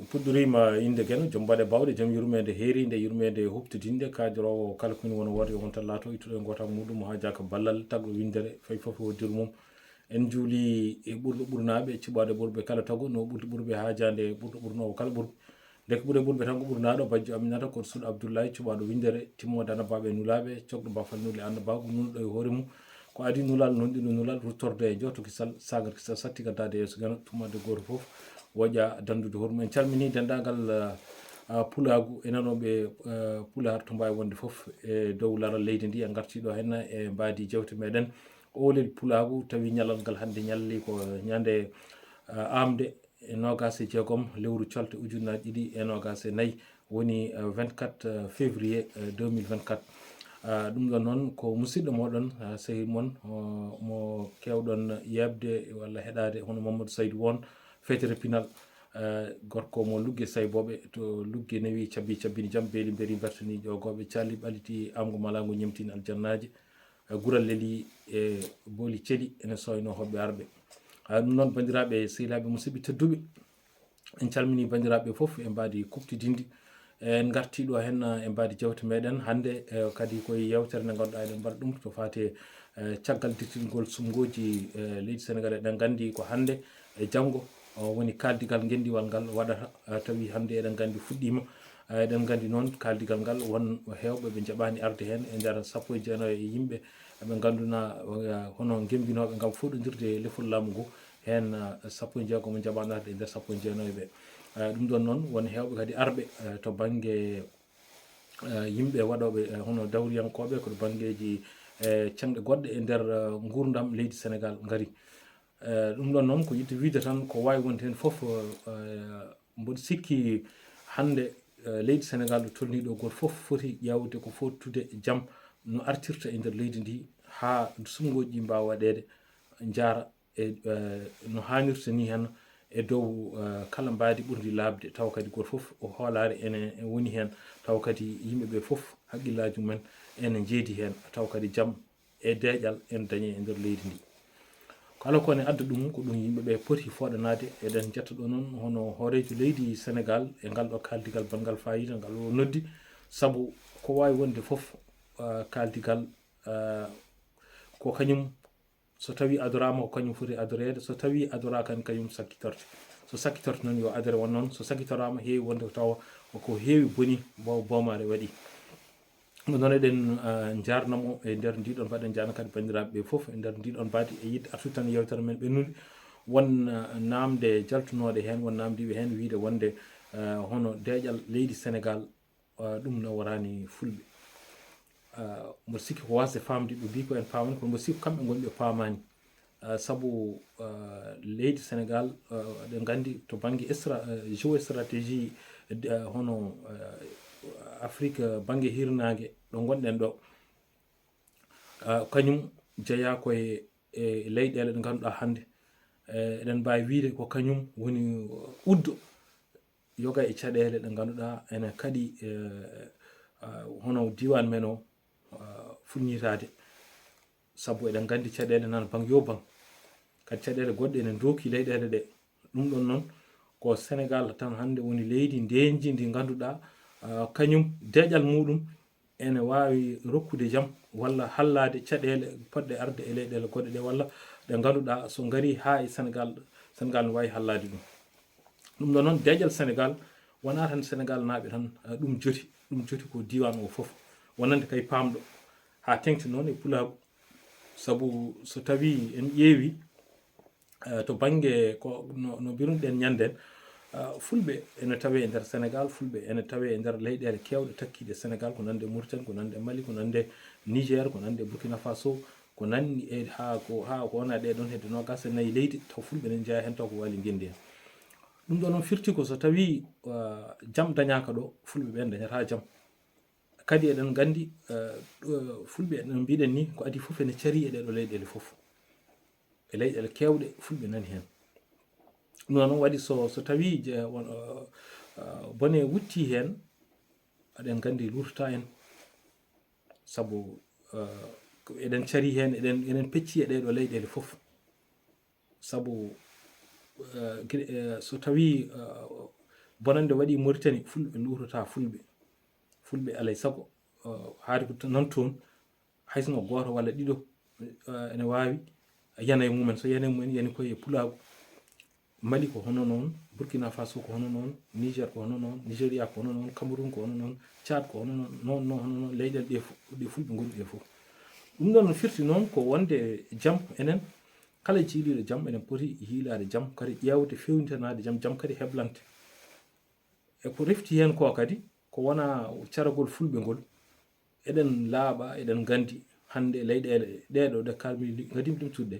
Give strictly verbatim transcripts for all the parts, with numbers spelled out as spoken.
Puɗɗoriima innde Geno, jom mbaɗe baawɗe, jom yurmeende heeriinde, yurmeende huɓtidinde, kaajoroowo kala ko woni wona woorde, yo wonta laato ittuɗo e gootal muɗum, haa jaaka ballal, tagɗo winndere, fay fof e hoddiro mum. En njuuli e ɓurɗo ɓurnaaɓe, cuɓaaɗo ɓurɓe kala tago, no ɓurti ɓurɓe haajaande ɓurɗo ɓurnoowo kala ɓurɓe. Ndeke ɓure ɓurɓe tan ko ɓurnaaɗo, bajjo Aminata, koɗo suuɗo Abdullahi, cuɓaaɗo winndere, timmo dana baaɓe nulaaɓe, cokɗo baafal nule annabaagu, nulɗo e hoore mum. Ko adii nulal, nunɗinɗo nulal, ruttorde e jooto kisal, saagar kisal, satti gaddaade yeeso Geno, tumaade gooto fof, woƴa danndude hoore mum. En calminii denndaangal, ah, ah, pulaagu e nanooɓe, ah, pulaar to mbaawi wonde fof e dow laral leydi ndi, en ngartii ɗo heen e mbaadi jeewte meɗen. Oolel pulaagu tawi ñalal ngal hannde ñalli ko ñande, ah, aamde e noogaas e jeegom lewru colte ujunnaaji ɗiɗi e noogaas e nayi, woni, ah, vingt-quatre février, ah, deux mille vingt-quatre. Ah, ɗum ɗon noon ko musidɗo moɗon, ah, sehil mon, oh, mo keewɗon yeeɓde walla heɗaade hono Mamadou Saydou Won, fetere pinal, ah, gorko mo Lugge Saybooɓe to Lugge newi cabbi cabbini jam, beeli mberi mbertani ƴoogooɓe, cali ɓaliti amgo malaango ñemtini aljannaaji, ah, gural leli e booli celi ene sooyno hoɓɓe arɓe. Ah, ɗum noon, banndiraaɓe, sehilaaɓe, musidɓe tedduɓe, en calminii banndiraaɓe fof e mbaadi kuɓtidinndi. En ngartii ɗo heen, eh, e mbaadi jeewte meɗen hannde, eh, kadi ko e yeewtere nde ngannduɗaa eɗen mbaɗa ɗum to faati, eh, caggal dirtingol suɓngooji, eh, leydi Senegaal. Eɗen nganndi ko hannde e janngo, o woni kaaldigal ngenndiwal ngal waɗata, eh, tawi hannde eɗen nganndi fuɗɗiima. Eh, eɗen nganndi noon kaaldigal ngal won heewɓe ɓe njaɓaani arde heen e nder sappo e jeenayo e yimɓe ɓe ngannduɗaa, eh, hono ngembinooɓe ngam fooɗondirde lefol laamu ngu. Heen, eh, sappo e jeegom njaɓaani arde e nder sappo e jeenayo ɓe. Eh, ɗum ɗon noon won heewɓe kadi arɓe, eh, to bannge, eh, yimɓe waɗooɓe, eh, hono dawriyankooɓe ko to banngeeji, eh, ceŋɗe goɗɗe e nder, eh, nguurndam leydi Senegaal ngari. Eh, ɗum ɗon noon ko yiɗde wiyde tan ko waawi wonde heen fof, eh, mboɗo sikki hannde, eh, leydi Senegaal ɗo tolnii ɗo gooto fof foti ƴeewde ko fottude jam no artirta e nder leydi ndi haa suɓngooji ɗi mbaawa waɗeede njaara e, eh, no haanirta ni heen e dow, eh, kala mbaadi ɓurndi laaɓde, tawa kadi gooto fof o hoolaare ene woni heen, tawa kadi yimɓe ɓe fof haqqillaaji mumen ene njeedi heen, tawa kadi jam e deeƴal ene dañee e nder leydi ndi. Kala ko ene adda ɗum, ko ɗum yimɓe ɓe poti fooɗanaade. Eɗen njetta ɗo noon hono hooreejo leydi Senegaal e ngal ɗo kaaldigal banngal faayiida ngal o noddi, sabu ko waawi wonde fof, eh, kaaldigal, eh, ko kañum so tawi adoraama ko kañum foti adoreede, so tawi adoraaka ne kañum sakkitorte. So sakkitorte noon yo adore won noon, so sakkitoraama heewi wonde tawa ko heewi boni bo-, boomaare waɗi. Ɗum noon eɗen, eh, njaarna mo e nder ndiɗon mbaɗen njaarna kadi banndiraaɓe ɓe fof e nder ndiɗon mbaadi e yiɗde artude tan yeewtere men ɓennude. Won, eh, naamnde jaltunooɗe heen, won naamndiiɓe heen wiyde wonde, eh, hono deeƴal leydi Senegaal, eh, ɗum naworaani fulɓe. Eh, mboɗo sikki ko waasde faamde, ɓe mbii ko en paamani, kono mboɗo sikki ko kamɓe ngoni ɓe paamaani. Eh, sabu, eh, leydi Senegaal, eh, eɗen nganndi to bannge extra, eh, géostratégie, eh, hono, eh, Afrique, eh, bannge hirnaange ɗo ngonɗen ɗo, eh, kañum jeyaa ko e, e leyɗeele ɗe ngannduɗaa hannde, eh, eɗen mbaawi wiyde ko kañum woni uddo yoga e caɗeele ɗe ngannduɗaa ene kaɗi, eh, ah, hono diiwaan men o, ah, fulñitaade. Sabu eɗen nganndi caɗeele nana bang yo bang. Kadi caɗeele goɗɗe ene ndooki leyɗeele ɗe. Ɗum ɗon noon ko Senegaal tan hannde woni leydi ndeenji ndi ngannduɗaa, ah, kañum deeƴal muɗum ene waawi rokkude jam walla hallaade caɗeele poɗɗe arde e leyɗeele goɗɗe ɗe walla ɗe ngannduɗaa so ngarii haa e Senegaal, Senegaal ne waawi hallaade ɗum. Ɗum ɗon noon deeƴal Senegaal wonaa tan Senegaal naaɓe tan, ah, ɗum joti, ɗum joti ko diiwaan o fof. Wonande kay paamɗo haa teŋti noon e pulaagu. Sabu so tawii en ƴeewi, eh, to bannge ko no, no mbiruɗen ñannden, eh, fulɓe ene tawee e nder Senegaal, fulɓe ene tawee e nder leyɗeele keewɗe takkiiɗe Senegaal, ko nande Mauritanie, ko nande Mali, ko nande Niger, ko nande Burkina Faso, ko nanni e haa ko, haa ko wona ɗee ɗoon hedde noogaas e nayi leydi, taw fulɓe ene njeyaa heen, taw ko waali ngenndi heen. Ɗum ɗoo noon firti ko so tawii, eh, jam dañaaka ɗo, fulɓe ɓeen dañataa jam. Kadi eɗen nganndi, eh, ɗo fulɓe no mbiɗen ni ko adii fof ene carii e ɗee ɗoo leyɗeele fof. E leyɗeele keewɗe fulɓe nani heen. Ɗum noon waɗi so, so tawii je-, won, eh, eh, bone wuttii heen, eɗen nganndi luurtataa en. Sabu, eh, ko eɗen carii heen, eɗen, eɗen peccii e ɗee ɗoo leyɗeele fof. Sabu, eh, gila, eh, so tawii, eh, Bonande waɗi Mauritanie, fulɓe luutata fulɓe. Fulɓe alay sago, uh, haade ko nan toon, hay sinno gooto walla ɗiɗo, uh, ene waawi yana e mumen. So yani e mumen, yani koye e pulaagu. Mali ko hono noon, Burkina Faso ko hono noon, Niger ko hono noon, Nigeria ko hono noon, Cameroun ko hono noon, Tchad ko hono noon, noon, noon, hono noon, leyɗeele ɗe fof, ɗe fulɓe ngoni ɗe fof. Ɗum ɗoon no firti noon ko wonde jam enen, kala jiiliiɗo jam, enen poti yiilaade jam, kadi ƴeewde, feewnitanaade jam, jam kadi heblante. E ko refti heen ko kadi, ko wona caragol fulɓe ngol, eɗen laaɓa, eɗen nganndi hannde leyɗeele ɗee ɗo ɗe kalmi ngadiimi ɗum tuɗɗe.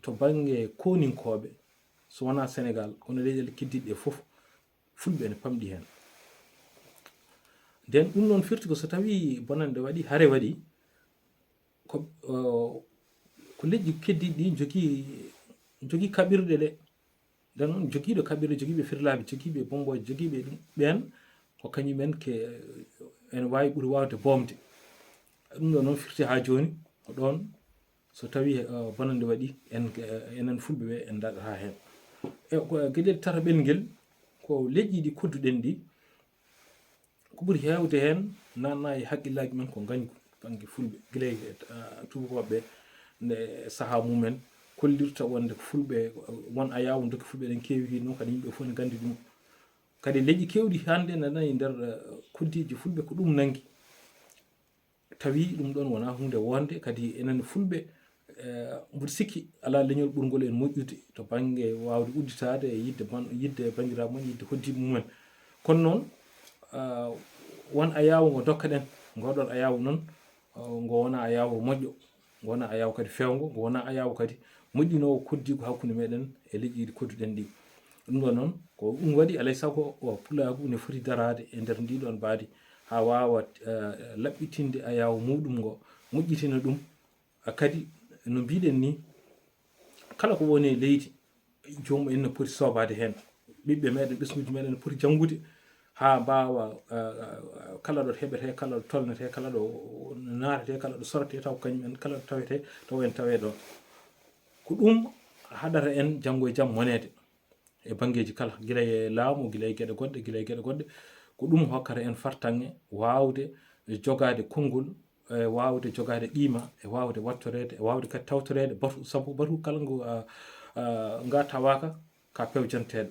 To bannge kooninkooɓe, so wonaa Senegaal, kono leyɗeele keddiiɗe ɗe fof, fulɓe ene pamɗi heen. Nden ɗum noon firti ko so tawii bonande waɗi, hare waɗi, ko, uh, ko leƴƴi keddiiɗi ɗi jogii, jogii kaɓirɗe ɗe. Nden noon jogiiɗo kaɓirɗe, jogiiɓe firlaaɓe, jogiiɓe bombooje, jogiiɓe ɗum, ɓeen ko kañumen ke, ene waawi ɓuri waawde boomde. Ɗum ɗo noon firti haa jooni ko ɗoon, so tawii, uh, bonande waɗi, en, uh, enen fulɓe ɓe en ndaɗata heen. E ko, uh, geɗel tataɓel ngel, ko leƴƴi ɗi kodduɗen ɗi, ko ɓuri heewde heen nanna e haqqillaaji men ko ngañgu, bannge fulɓe, gila e, uh, tuubakooɓe ɓe, nde sahaa mumen kollirta wonde ko fulɓe, won ayaawo dokke fulɓe ɗen keewi heen noon, kadi yimɓe fof ne nganndi ɗum. Kadi leƴƴi keewɗi hannde nana e nder, uh, koddiiji fulɓe ko ɗum nanngi. Tawi ɗum ɗoon wonaa huunde woonde, kadi enen fulɓe, eh, mboɗo sikki alaa leñol ɓurngol en moƴƴude to bannge waawde udditaade e yiɗde ban-, yiɗde banndiraaɓe mum, yiɗde hoɗdiiɓe mumen. Kono noon, ah, won ayaawo ngo ndokkaɗen, ngoo ɗoon ayaawo noon, ah, ngo wonaa ayaawo moƴƴo, ngo wonaa ayaawo kadi feewngo, ngo wonaa ayaawo kadi moƴƴinoowo koddiigu hakkunde meɗen e leƴƴi ɗi kodduɗen ɗi. Ɗum ɗoon noon, ko ɗum waɗi alay sago o pulaagu ne foti daraade e nder ndii ɗoon mbaadi haa waawa, eh, laɓɓitinde ayaawo muuɗum ngo, moƴƴitina ɗum. Ah, kadi no mbiɗen ni, kala ko woni e leydi, joomum en no poti soobaade heen. Ɓiɓɓe meɗen, ɓesnguuji meɗen no poti janngude haa mbaawa, eh, eh, kala ɗo heɓetee, kala ɗo tolnetee, kala ɗo naatetee, kala ɗo sorotee, taw kañum en, kala ɗo tawetee, taw en tawee ɗoon. Ko ɗum haɗata en janngo e jam moneede e banngeeji kala, gila e laamu, gila e geɗe goɗɗe, gila e geɗe goɗɗe. Ko ɗum hokkata en fartaŋŋe waawde jogaade konngol, e waawde jogaade qiima, e waawde waɗtoreede, e waawde kadi tawtoreede batu, sabu batu kala ngu, a, a, nga tawaaka ka pewjanteeɗo.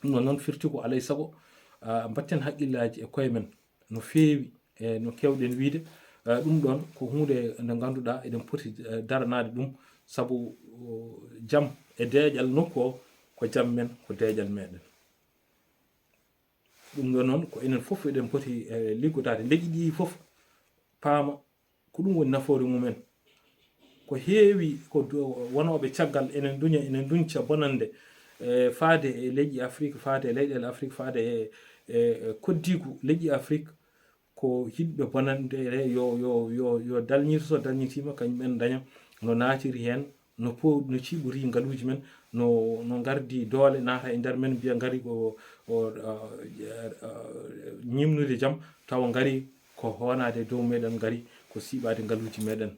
Ɗum ɗoon noon firti ko alay sago, a, mbatten haqqillaaji e koye men no feewi e no keewɗen wiyde. Eh, ɗum ɗoon ko huunde nde ngannduɗaa eɗen poti, eh, daranaade ɗum, sabu, o, jam e deeƴal nokku o, ko jam men, ko deeƴal meɗen. Ɗum ɗoon noon ko enen fof eɗen poti, eh, liggodaade, leƴƴi ɗi fof paama ko ɗum woni nafoore mumen. Ko heewi ko do-, wonooɓe caggal ene nduña, ene nduñca bonande, eh, faade e leƴƴi Afrik, faade e leyɗeele Afrik, faade e, e, e koddiigu leƴƴi Afrik, ko yiɗɓe bonande re-, yo, yo, yo, yo dalñir, so dalñitiima, kañum en ndaña no naatiri heen, no po-, no ciɓori ngaluuji men, no, no ngardi doole naata e nder men, mbiya ngari ko, o, a, a, ñimnude jam, tawa ngari ko hoonaade dow meɗen, ngari ko siɓaade ngaluuji meɗen.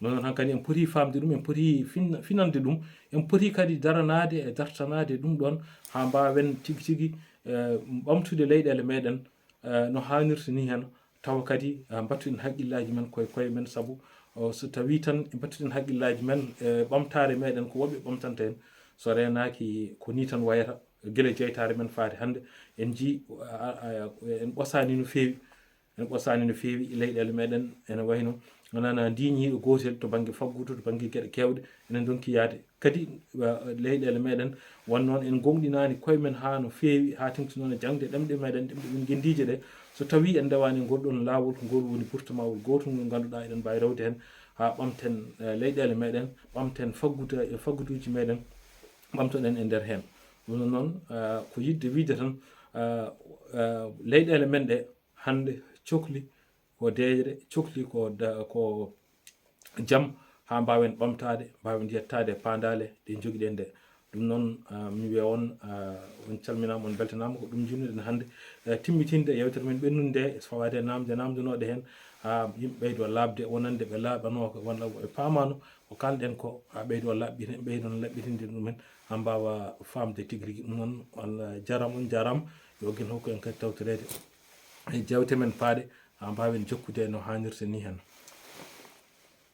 Noon noon hankadi en poti faamde ɗum, en poti fin-, finande ɗum, en poti kadi daranaade e dartanaade ɗum ɗoon haa mbaawen tigi tigi, eh, ɓamtude leyɗeele meɗen, eh, no haanirta ni heen, tawa kadi, eh, mbattuɗen haqqillaaji men koye koye men, sabu, o, so tawii tan mbattuɗen haqqillaaji men e ɓamtaare meɗen ko woɓɓe ɓamtanta en, so reenaaki ko ni tan wayata, gila jeytaare men faade hannde, en njii, a, a, a, en ɓosaani no feewi, en ɓosaani no feewi leyɗeele meɗen, ene wayno nana ndiiñiiɗo gootel to bannge faggudu, to bannge geɗe keewɗe, ene ndonki yahde. Kadi, wa-, leyɗeele meɗen, won noon en ngoongɗinaani koye men haa no feewi, haa teŋti noon e jaŋde ɗemɗe meɗen, ɗemɗe men ngenndiije ɗe. So tawii en ndewaani ngol ɗoon laawol, ko ngol woni burtamawol gootol ngol ngannduɗaa eɗen mbaawi rewde heen haa ɓamten, eh, leyɗeele meɗen, ɓamten faggudu-, fagguduuji meɗen, ɓamtoɗen e nder heen. Ɗum noon, eh, ko yiɗde wiyde tan, eh, eh, leyɗeele men ɗe hannde cokli ko deeƴre, cokli ko da-, ko jam, haa mbaawen ɓamtaade, mbaawen yettaade e paandaale ɗe njogiɗen ɗe. Ɗum noon, ah, mi wiya on, ah, on calminaama, on mbeltanaama. Ko ɗum njiɗnuɗen hannde, eh, timmitinde yeewtere men ɓennunde nde, so fawaade e naamnde naamndanooɗe heen, haa yimɓe ɓeydoo laaɓde, wonande ɓe laaɓanoo ko, walla ɓe paamaano ko kaalɗen ko, haa ɓeydoo laaɓɓine-, ɓeydoo laɓɓitinde ɗumen, haa mbaawa faamde tigi rigi ɗum noon. Allah jaram on, jaram. Yo gila hokku en kadi tawtoreede e jawte men paaɗe, haa mbaawen jokkude no haanirta ni heen.